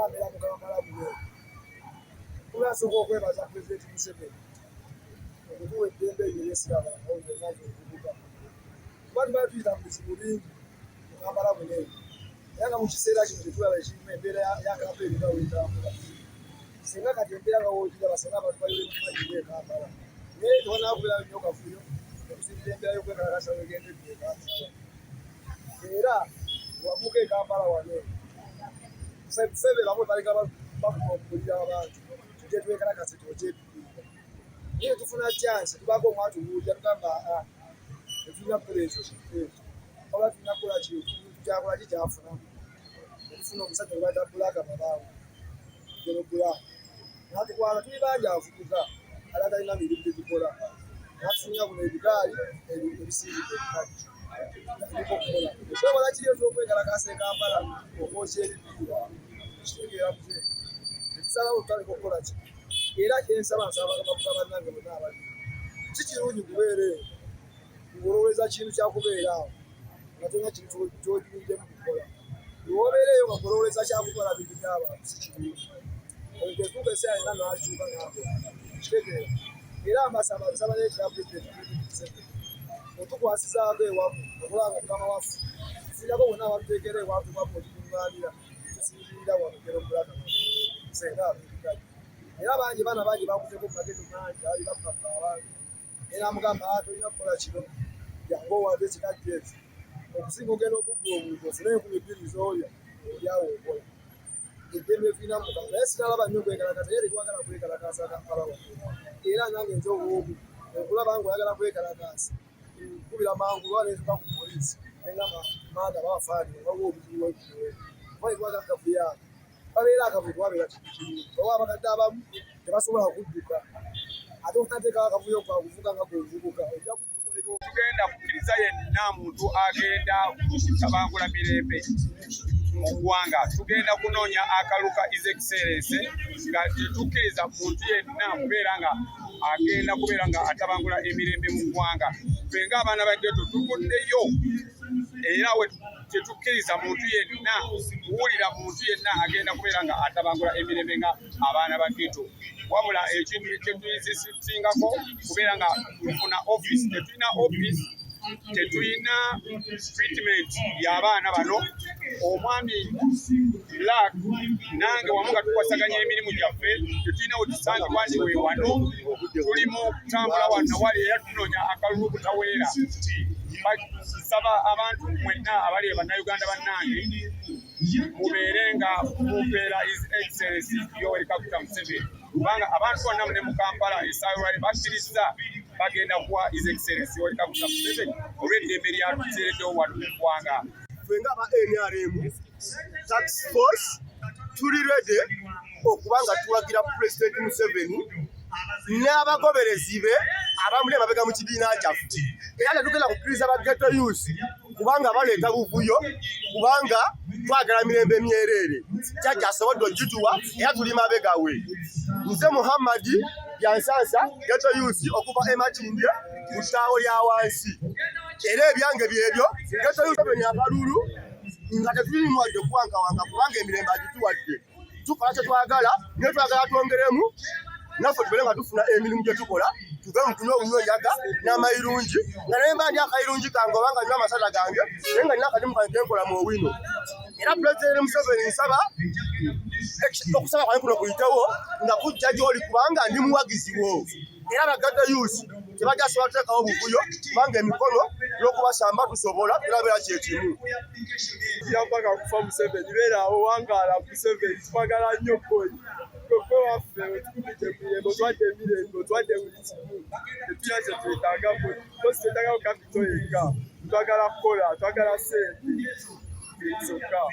Era mbeera mu Kampala muno. Kuba nsooka okwebaza Pulezidenti Museveni okutuwa eddembe eryo eryesiraba nga ovubuka. Kuba tubadde tuyita mu bizibu bingi mu Kampala muno eno. Era nga mu kiseera kino tetulaba ekirimu embeera ya Kampala eri nga wetambula. Singa kati embeera nga woogiraba singa abantu bali mu maggi e Kampala. Naye tewannaba kubeerayo nnyo kavuyo okusinziira embeera y'okwekalakaasa w'egendedde e Kampala. Era wavuka e Kampala wano ffe bamwe baleka bakuba okumulira abantu tujje twekalakase twokye ebibiina naye tufuna chance tubaako omu atubuulira tugamba aa tetulina kukola ekyo kintu ekyo oba tulina kukola ki kyakola ki kyafunamu netufuna omusajja gwe bayita Black Mabango General Black natukwala tuli bangi avubuka ali atalina mirimu gyetukola natufunira buno ebigaali ebisindika ebikajjo tutandika okukola okwewala kiri ekyokwekalakaasa e Kampala okwokya ebipiira kitegeera mzee netusalawo tutandika okukola ki era kyensaba nsaba bavubuka bannange bonna abali si kirungi kubeera eyo ng'olowooza kintu kyakubeera awo nga tolina kintu ky'oyimiddemu kukola lwobeera eyo nga kulowooza kyakukola bintu by'abantu si kirungi omuntu etuuka eseera yonna n'akyuka n'akola kitegeera era mbasaba nsaba n'ekya pulezidenti Museveni otukwasizaako ewamu okulaba nga mukama waffe sirako bonna abatuteekera ewantu wamu wetukuŋŋaanira tusinziirira wano gero bulaka senga ab'ebikaji era bangi baana bangi bakuteko mu mageto mangi abali bakukakka abantu era amugamba ah, tolina kukola kino jangu owange ekikajjo ekyo okusinga ogenda okubba omuntu ofune 2000 z'olya olyawo okola eddembe tulina mukama naye sinalaba nnyo kwekalakaasa era tetwagala kwekalakaasa Kampala wano era nange nze owoomu okulaba nga oyagala kwekalakaasa nkubira mangu lwa netuka ku poliisi nengamba maada bafaani waliwo obuzibu wekuwe kuba tetwagala kavuyo ako babeera akavuyo tewabeera kintu kirungi oba abakadde abamu tebasobola kudduka ate otateekawo akavuyo kwakuvuga nga gweovubuka ojja Tugenda kukkiriza yenna muntu agenda kutabangula mirembe mu ggwanga. Tugenda kunoonya akaluka His Excellency nga tetukkiriza muntu yenna kubeera nga agenda kubeera nga atabangula emirembe mu ggwanga. Ffe ng'abaana ba ghetto tuvuddeyo era we tetukkiriza muntu yenna kuwulira muntu yenna agenda kubeera nga atabangula emirembe nga abaana ba ghetto. Wabula ekintu kyetuyinzisingako kubeera nga tufuna office, tetulina office, tetulina treatment y'abaana bano. Omwami Black nange wamu nga tukwasaganya emirimu gyaffe, tetulina wetusangibwa nti we wano tuli mu kutambula wano wali era tunoonya akalulu butaweera. Nsaba abantu mwenna abali bannayuganda bannange mubeere nga mumpeera His Excellency Yoweri Kaguta Museveni kubanga abantu bonna ne mu Kampala essaawa lwali bakkirizza bagenda kuwa His Excellency Yoweri Kaguta Museveni olw'eddembe lyatuteereddewo wano mu ggwanga. Ffe nga aba NRM Task Force tuli ready okuba nga tuwagira Pulezidenti Museveni n'abagoberezi be abamuli emabega mu kibiina kyaffe era tetugenda kukkiriza ba ghetto youth kubanga baleeta buvuyo kubanga twagala mirembe myereere jjajja asobodde ogituwa era tuli mabega we nze Muhammadi Byansansa ghetto youth okuva e Makindye mu ttaawo lya wansi era ebyange byebyo ghetto youth akalulu nga tetulimu wadde kuwankawanka kubanga emirembe agituwadde tukola kye twagala naye twagala twongeremu naffe tubeere nga tufuna emirimu gye tukola tuve mu kunywa obunywa enjaga n'amayirungi nga naye mba ndi akayirungi kange oba nga nywa amasaza gange naye nga nina akadimu kange kenkola mu owino era Pulezidenti Museveni nsaba okusaba kwange kuno kuyitewo nga kujja gy'oli kubanga ndi muwagizi wo era abagagga youth tebajja sobola kuteekawo buvuyo kubanga emikono n'okubasamba tusobola tulabeera kyekimu. Mpaka kufa Museveni beera awo wangaala Museveni twagala nnyo boy gwe waffe otukumidde emirembe otwadde emirembe otwadde buli kimu tetulina kye twetaaga kosi twetaaga kapito yekka twagala kukola twagala sente zokka.